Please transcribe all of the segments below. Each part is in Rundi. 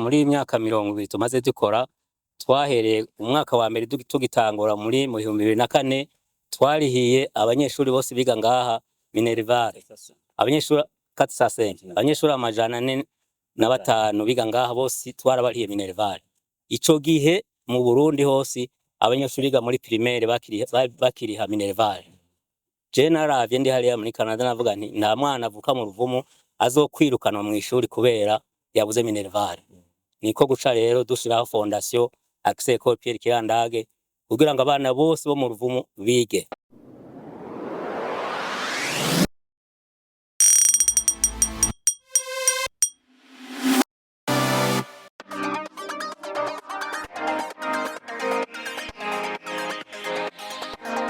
Muri myaka 20 tumaze dukora, twahereye umwaka wa mbere tugitangura muri mu 2004, twarihiye abanyeshuri bose biga ngaha minerval, abanyeshuri 405, abanyeshuri 405 biga ngaha bose twarabarihiye minerval. Ico gihe mu Burundi hose abanyeshuri biga muri primaire bakiriha minerval. Je naravye ndi hariya muri Canada, navuga nti nta mwana avuka mu Ruvumu azokwirukanwa mu ishuri kubera yabuze minerval. Niko guca rero dushiraho Fondation Accès École Pierre Kirandage kugira ngo abana bose bo mu Ruvumu bige.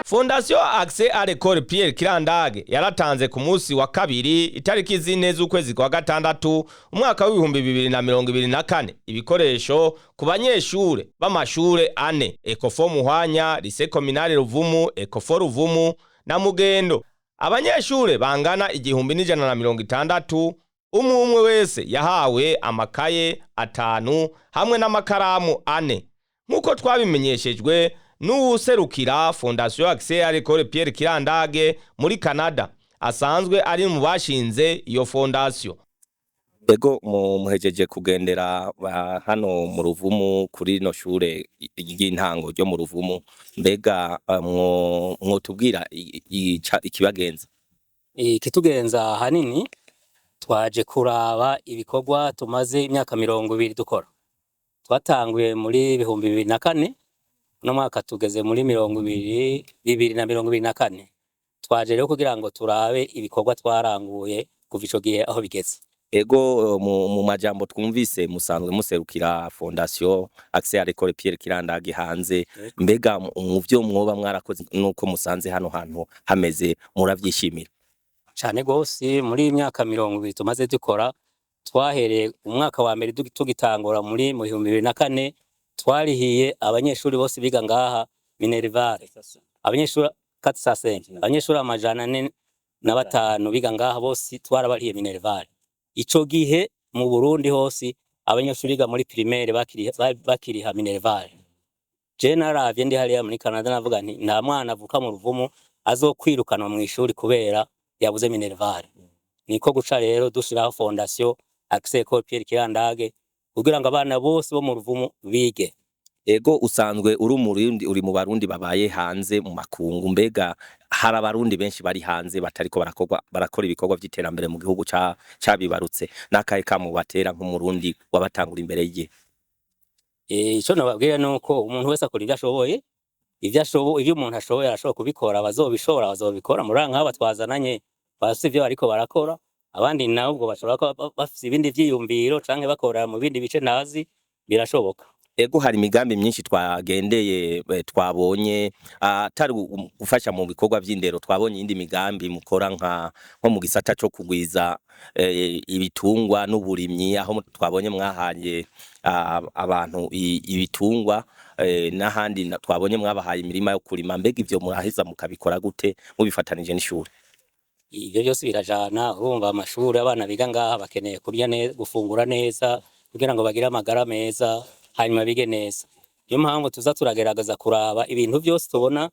Fondation Accès à l'école Pierre Kirandage yaratanze ku munsi wa kabiri itariki 4 z'ukwezi kwa gatandatu umwaka w'2024 ibikoresho ku banyeshure b'amashure ane: Ecofo Muhwanya, Lycée Communale Ruvumu, Ecofo Ruvumu na Mugendo. Abanyeshure bangana 1160, umwe umwe wese yahawe amakaye 5 hamwe n'amakaramu 4, nk'uko twabimenyeshejwe n'uwuserukira Fondation Accès à l'école Pierre Kirandage muri Canada, asanzwe ari mu bashinze iyo fondation. Ego, muhejeje kugendera hano mu Ruvumu kuri rino shure ry'intango ryo mu Ruvumu. Mbega mwotubwira ikibagenza? Ikitugenza ahanini, twaje kuraba ibikorwa tumaze imyaka 20 dukora. Twatanguye muri 2004, uno mwaka tugeze muri 2024. Twaje rero kugira ngo turabe ibikorwa twaranguye kuva ico gihe aho bigeze. Ego, mu majambo twumvise musanzwe muserukira Fondation Accès à l'école Pierre Kirandage hanze. Mbega mu vyo mwoba mwarakoze nuko musanze hano hantu hameze, muravyishimira? Cane gose. Muri myaka 20 tumaze dukora, twahereye umwaka wa mbere tugitangura muri mu 2004, twarihiye abanyeshuri bose biga ngaha minerval, abanyeshuri 405, abanyeshuri 405 biga ngaha bose twarabarihiye minerval. Ico gihe mu Burundi hose abanyeshuri biga muri primaire bakiriha minerval. Je naravye ndi hariya muri Canada, navuga nti nta mwana avuka mu Ruvumu azokwirukanwa mu ishuri kubera yabuze minerval. Niko guca rero dushiraho Fondation Accès École Pierre Kirandage kugira ngo abana bose bo mu Ruvumu bige. Ego, usanzwe uri umurundi, uri mu Barundi babaye hanze mu makungu. Mbega hari Abarundi benshi bari hanze batariko barakorwa barakora ibikorwa vy'iterambere mu gihugu cabibarutse, n'akahe kamo batera nk'Umurundi wabatangura imbere ye? Ico nobabwira nuko umuntu wese akora ivyo ashoboye, ivyo umuntu ashoboye arashobora kubikora. Abazobishobora bazobikora. Muri nk'aba twazananye bafise ivyo bariko barakora, abandi nabo ubwo bashobora kuba bafise ibindi vyiyumviro canke bakora mu bindi bice ntazi, birashoboka. Ego, hari imigambi myinshi twagendeye, twabonye atari gufasha mu bikorwa vy'indero. Twabonye iyindi migambi mukora nko mu gisata co kugwiza ibitungwa n'uburimyi, aho twabonye mwahaye abantu ibitungwa, n'ahandi twabonye mwabahaye imirima yo kurima. Mbega ivyo muraheza mukabikora gute mubifatanije n'ishure? Ivyo vyose birajana. Urumva amashuri, abana biga ngaha bakeneye kurya neza, gufungura neza kugira ngo bagire amagara meza, hanyuma bige neza. Niyo mpamvu tuza turagerageza kuraba ibintu vyose tubona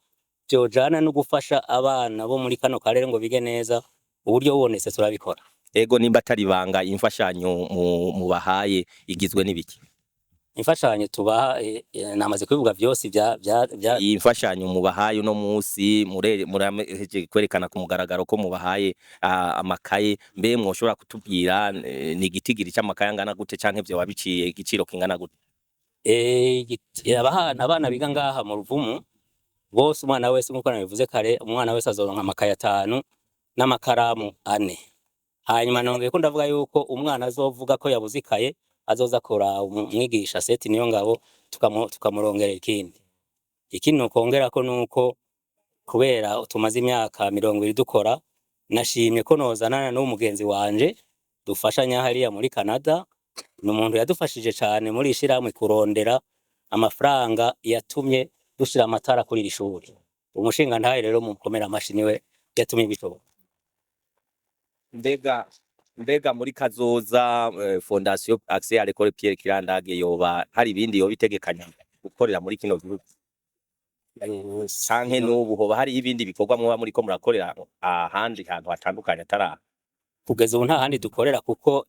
vyojana no gufasha abana bo muri kano karere ngo bige neza. Uburyo bubonetse turabikora. Ego, nimba atari ibanga, imfashanyo mubahaye igizwe n'ibiki? Imfashanyo tubaha, namaze kubivuga vyose vya Iyi mfashanyo mubahaye uno musi, murahejeje kwerekana ku mugaragaro ko mubahaye amakaye. Mbe mwoshobora kutubwira ni igitigiri c'amakaye angana gute, canke vyoba biciye igiciro kingana gute? Abana biga ngaha mu Ruvumu bose, umwana wese, nkuko nabivuze kare, umwana wese azoronka amakaye 5 n'amakaramu 4. Hanyuma nongeye ko ndavuga yuko umwana azovuga ko yabuze ikaye azoza akora umwigisha Seti niyo ngabo, tukamurongera ikindi. Ikindi nokongerako nuko kubera tumaze imyaka 20 dukora, nashimye ko nozanana n'uwo mugenzi wanje dufashanya hariya muri Canada. Ni umuntu yadufashije cane muri ishirahamwe kurondera amafaranga yatumye dushira amatara kuri iri shuri. Umushingantahe rero mukomera amashi, niwe yatumye bishoboka. Mbega Mbega muri kazoza Fondation Accès à l'école Pierre Kirandage yoba hari ibindi yoba itegekanya gukorera muri kino gihugu, canke n'ubu hoba hari ibindi bikorwa mwoba muriko murakorera ahandi hantu hatandukanye atari? Kugeza ubu nta handi dukorera, kuko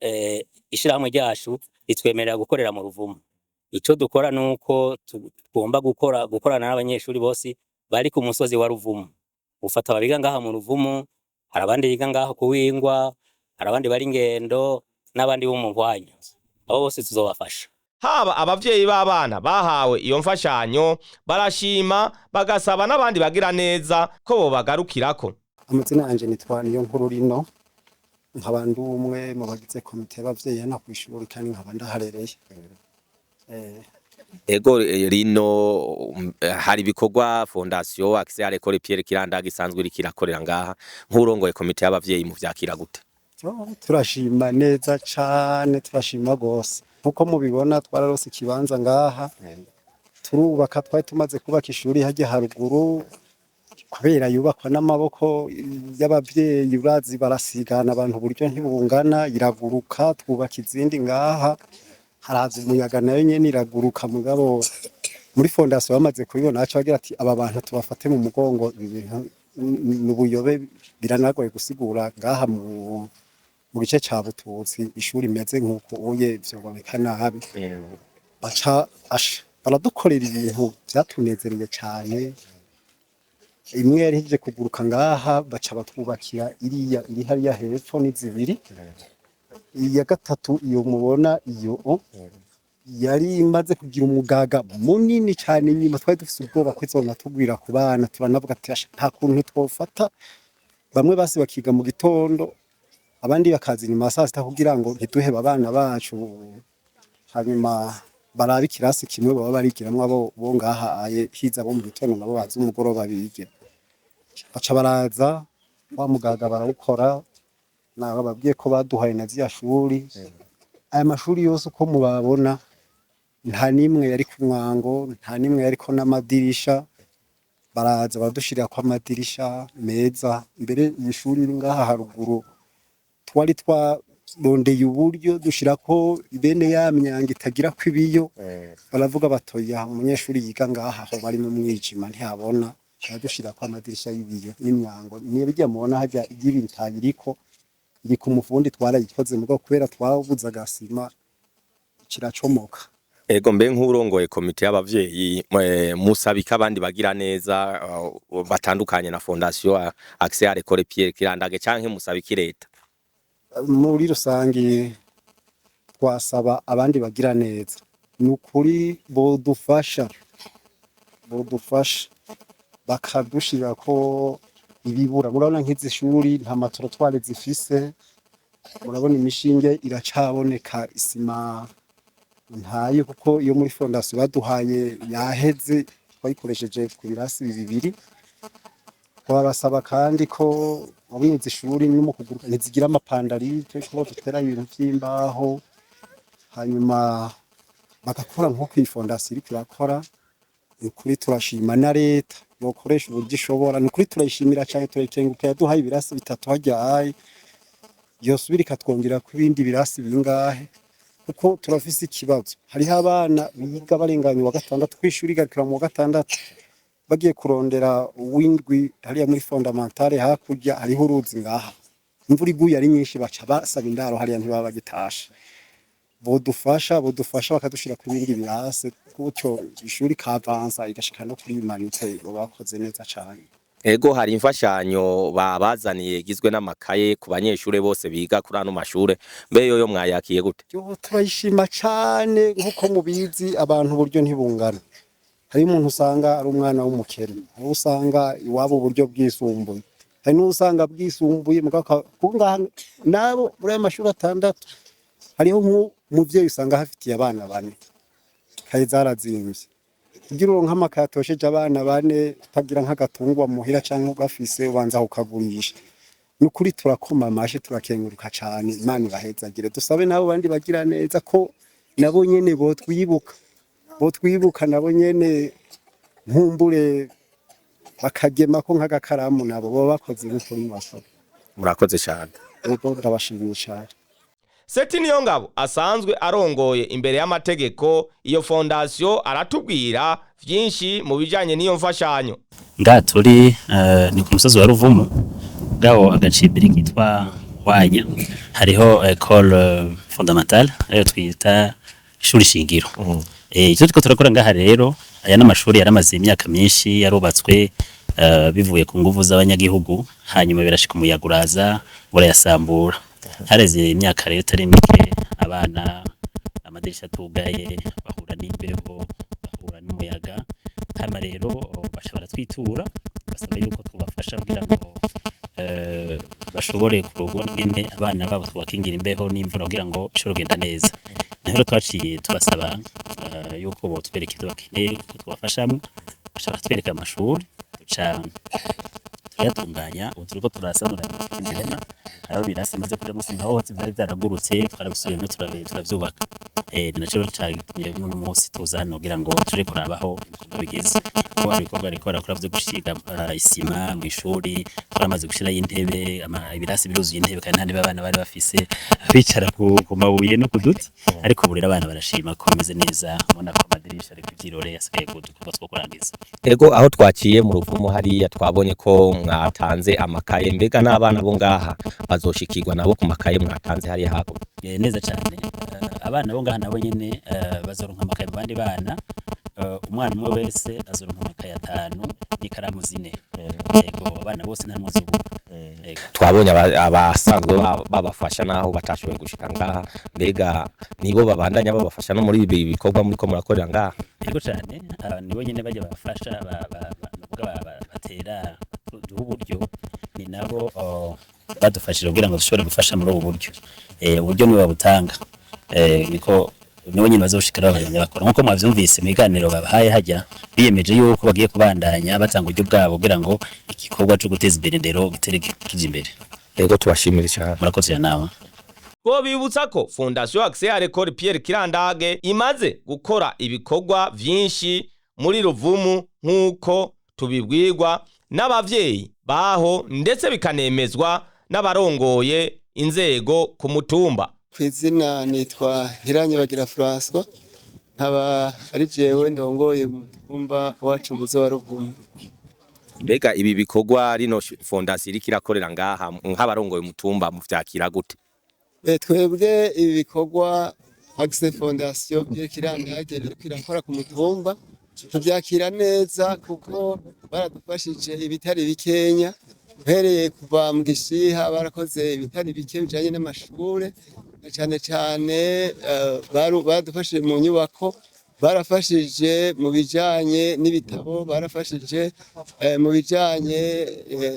ishirahamwe ryacu ritwemerera gukorera mu Ruvumu. Ico dukora nuko tugomba gukora gukorana n'abanyeshuri bose bari ku musozi wa Ruvumu. Ufata ababiga ngaha mu Ruvumu, hari abandi biga ngaho kuwingwa, hari abandi bari ngendo n'abandi bo mu Mpwanyu. Abo bose tuzobafasha. Haba abavyeyi b'abana bahawe iyo mfashanyo barashima, bagasaba n'abandi bagira neza ko bobagarukirako. Amazina yanje nitwa Niyo Nkuru Rino, nkaba ndi umwe mu bagize komite y'abavyeyi hano kw'ishuri, kandi nkaba ndaharereye. Ego, rino hari ibikorwa Fondation Accès à l'école Pierre Kirandage isanzwe iriko irakorera ngaha. Nk'urongoye komite y'abavyeyi, muvyakira gute? Turashima neza cane, turashima gose. Nkuko mubibona, twararose ikibanza ngaha turubaka. Twari tumaze kubaka ishuri harya haruguru, kubera yubakwa n'amaboko y'abavyeyi, urazi barasigana abantu, uburyo ntibungana, iraguruka. Twubaka izindi ngaha, haraza umuyaga nayo nyene iraguruka. Mugabo muri fondation bamaze kubibona, baca bagira ati: "Aba bantu tubafate mu mugongo." Ibi bintu ni ubuyobe, biranagoye gusigura ngaha mu gice ca Bututsi ishuri imeze nk'uko uye vyoboneka nabi. Baca asha baradukorera ibintu vyatunezereye cane. Imwe yari ihejeje kuguruka ngaha, baca batwubakira iriya iri hariya hepfo, ni zibiri. Iya gatatu iyo mubona, iyo yari imaze kugira umugaga munini cane inyuma, twari dufise ubwoba ko izonatugwira ku bana. Turanavuga ati: "Asha, nta kuntu twofata bamwe basi bakiga mu gitondo, abandi bakaza inyuma ya saa sita, kugira ngo ntiduhebe abana bacu, hanyuma barabe ikirasi kimwe baba barigiramwo abo bo ngaha aye hiza abo mu gitondo, nabo baza umugoroba bige." Baca baraza, wa mugaga barawukora. Nababwiye ko baduhaye na ziriya shuri. Aya mashuri yose uko mubabona, nta n'imwe yari ku mwango, nta n'imwe yariko n'amadirisha. Baraza baradushirira ko amadirisha meza. Mbere iyi shuri iri ngaha haruguru, twari twarondeye uburyo dushirako bene ya myango itagirako ibiyo. Baravuga batoya umunyeshuri yiga ngaha aho bari mu mwijima ntihabona. Baradushirako amadirisha y'ibiyo n'imyango. Niyo bijya mubona harya y'ibitayi iriko iri ku mufundi, twarayikoze, mugabo kubera twabuze agasima kiracomoka. Ego, mbe nk'urongoye komite y'abavyeyi, musaba iki abandi bagira neza batandukanye na Fondation Accès à l'école Pierre Kirandage, canke musaba iki leta? Muri rusange twasaba abandi bagira neza, ni ukuri bodufasha bakadushirako ibibura. Murabona nk'izi shuri nta ma trottoirs zifise, murabona imishinge iracaboneka, isima ntayo, kuko iyo muri fondation baduhaye yaheze, twayikoresheje ku birasi bibiri. Twabasaba kandi ko muri izi shuri no mu kuguruka ntizigira amapandarite, ko dutera ibintu vy'imbaho, hanyuma bagakora nk'uko iyi fondation iriko irakora. Ni ukuri turashima, na leta yokoresha uburyo ishobora. Ni ukuri turayishimira cane, turayikenguruka, yaduhaye ibirasi bitatu harya, yosubira ikatwongerako ibindi birasi bingahe, kuko turafise ikibazo. Hariho abana biga barenganye uwa gatandatu kw'ishuri, igarukira mu wa gatandatu, bagiye kurondera uwindwi hariya muri fondamentale hakurya, hariho uruzi ngaha, imvura iguye ari nyinshi baca basaba indaro hariya, ntibaba bagitashe. Bodufasha bakadushira ku bindi birasi, gutyo ishuri ikavansa igashika no kuri humanité, bakoze neza cane. Ego, hari imfashanyo babazaniye igizwe n'amakaye ku banyeshure bose biga kuri ano mashure. Mbe yoyo mwayakiye gute? Yo, turayishima cane. Nkuko mubizi, abantu uburyo ntibungana. Hari umuntu usanga ari umwana w'umukene, hari usanga iwabo uburyo bwisumbuye, hari n'usanga bwisumbuye mugabo kuko ngaha nabo muri ayo mashuri atandatu hariho nk'umuvyeyi usanga hafitiye abana bane, kaye zarazimvye. Kugira uronke amakaye atosheje abana bane, utagira nk'agatungwa muhira canke ugafise ubanza kukagurisha. Ni ukuri turakoma amashi, turakenguruka cane, Imana ibahezagire. Dusabe n'abo bandi bagira neza ko nabo nyene botwibuka nabo nyene, nkumbure bakagema ko nk'agakaramu, nabo baba bakoze nk'ukuri bashoboye. Murakoze cyane. Ego, ndabashimiye cyane. Seti Niyongabo asanzwe arongoye imbere y'amategeko iyo fondasiyo aratubwira vyinshi mu bijanye n'iyo mfashanyo. Ngaha turi ni ku musozi wa Ruvumu, ngaho agacimbiri kitwa Hwanya, hariho école fondamentale, ariyo twita ishuri shingiro. Icyo turiko turakora ngaha rero, aya n'amashuri yaramaze imyaka myinshi yarubatswe bivuye ku nguvu z'abanyagihugu, hanyuma birashika umuyaga uraza urayasambura. Hareze imyaka rero itari mike, abana amadirisha atugaye, bahura n'imbeho, bahura n'umuyaga. Hama rero baca baratwitura basaba yuko tubafasha kugira ngo bashobore kurogwa ngene abana babo tubakingira imbeho n'imvura kugira ngo bishobore kugenda neza. Naho rero twaciye tubasaba yuko botwereka ivyo bakeneye ko tubafashamwo, baca baratwereka amashuri, duca turayatunganya. Ubu turiko turasanura inzira, aho birasi bimaze kuja musi naho hose vyari vyaragurutse, twarabisubiyemwo, turavyubaka. Ni naco rero cagitumye uno munsi tuza hano kugira ngo tuje kuraba aho ibikorwa bigeze, ko hari ibikorwa bariko barakora vyo gushiga isima mw'ishuri. Twaramaze gushirayo intebe, ibirasi biruzuye intebe, kandi nta ntebe abana bari bafise, bicara ku mabuye no ku duti. Ariko ubu rero abana barashima ko bimeze neza, ubona ko amadirisha ariko ivyirore, hasigaye udukorwa two kurangiza. Ego, aho twaciye mu Ruvumu hariya twabonye ko mwatanze amakaye. Mbega n'abana bo ngaha bazoshikirwa nabo ku makaye mwatanze hariya hakurya? Neza cane. Abana bo ngaha nabo nyene bazoronka amakaye mu bandi bana. Umwana umwe wese azoronka amakaye 5 n'ikaramu 4. Yego, abana bose nta n'umwe. Yego. Twabonye abasanzwe babafasha naho batashoboye gushika ngaha. Mbega nibo babandanya babafasha no muri ibi bikorwa muriko murakorera ngaha? Yego cane, nibo nyene bajya bafasha, nukuvuga batera duha uburyo, ni nabo badufashije kugira ngo dushobore gufasha muri ubu buryo. Uburyo nibo babutanga. Niko nibo nyene bazoshikira babandanya bakora nkuko mwavyumvise mu biganiro babahaye hajya, biyemeje yuko bagiye kubandanya batanga uburyo bwabo kugira ngo igikorwa co guteza imbere indero gitere kija imbere. Ego, tubashimire cyane. Murakoze nawe. Twobibutsa ko Fondation Accès à l'école Pierre Kirandage imaze gukora ibikorwa vyinshi muri Ruvumu, nk'uko tubibwirwa n'abavyeyi baho, ndetse bikanemezwa n'abarongoye inzego ku mutumba. Ku izina nitwa Ntiranyibagira François, nkaba ari jewe ndongoye mu mutumba wacu muzo wa Ruvumu. Mbega ibi bikorwa rino fondasiyo iriko irakorera ngaha, nk'abarongoye umutumba muvyakira gute? Twebwe ibi bikorwa Accès Fondation Pierre Kirandage iriko irakora ku mutumba tuvyakira neza, kuko baradufashije ibitari bikenya. Uhereye kuva mu gishiha, barakoze ibitari bike bijanye n'amashure, na cane cane baradufashije mu nyubako, barafashije mu bijanye n'ibitabo, barafashije mu bijanye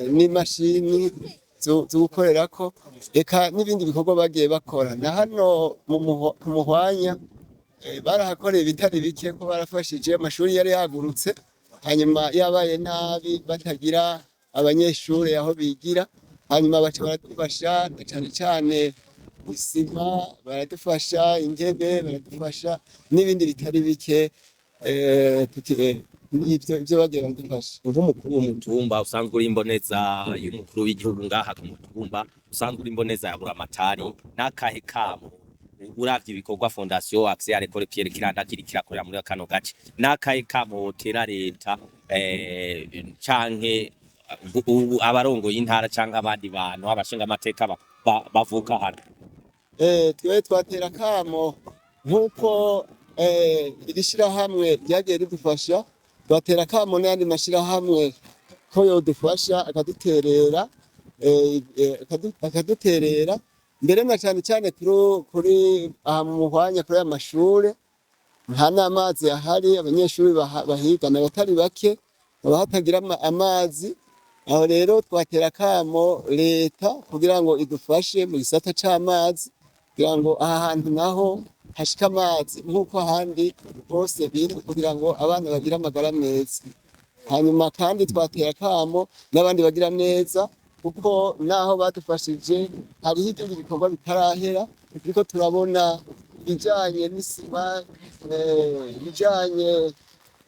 n'imashini zo gukorerako, eka n'ibindi bikorwa bagiye bakora. Na hano ku Muhwanya barahakoreye ibitari bike, ko barafashije amashuri yari yagurutse, hanyuma yabaye nabi, batagira abanyeshuri aho bigira. Hanyuma baca baradufasha na cane cane isima, baradufasha intebe, baradufasha n'ibindi bitari bike. N'ivyo bagiye baradufasha. Nk'umukuru w'umutumba usanzwe uri imboneza y'umukuru w'igihugu ngaha ku mutumba, usanzwe uri imboneza ya Buramatari, n'akahe kamo, uravye ibikorwa Fondation Accès à l'école Pierre Kirandage iriko irakorera muri kano gace, n'akahe kamo wotera leta canke abarongoye intara canke abandi bantu, abashinga amateka bavuka hano? Twe twatera kamo nk'uko iri shirahamwe ryagiye ridufasha, twatera kamo n'ayandi mashirahamwe ko yodufasha akaduterera, akaduterera mbere na cane cane kuri aha mu Muhwanya, kuri aya mashure nta n'amazi ahari. Abanyeshuri bahigana batari bake baba hatagira amazi. Aho rero twatera kamo leta kugira ngo idufashe mu gisata c'amazi, kugira ngo aha hantu naho hashike amazi nk'uko ahandi hose biri, kugira ngo abana bagire amagara meza. Hanyuma kandi twatera kamo n'abandi bagira neza, kuko naho badufashije hariho ibindi bikorwa bitarahera. Turiko turabona ibijanye n'isima, ibijanye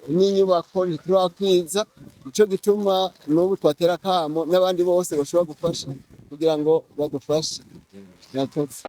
n'inyubako ntiturakwiza. Nico gituma n'ubu twatera kamo n'abandi bose bashobora gufasha. Kugira ngo badufashe. Murakoze.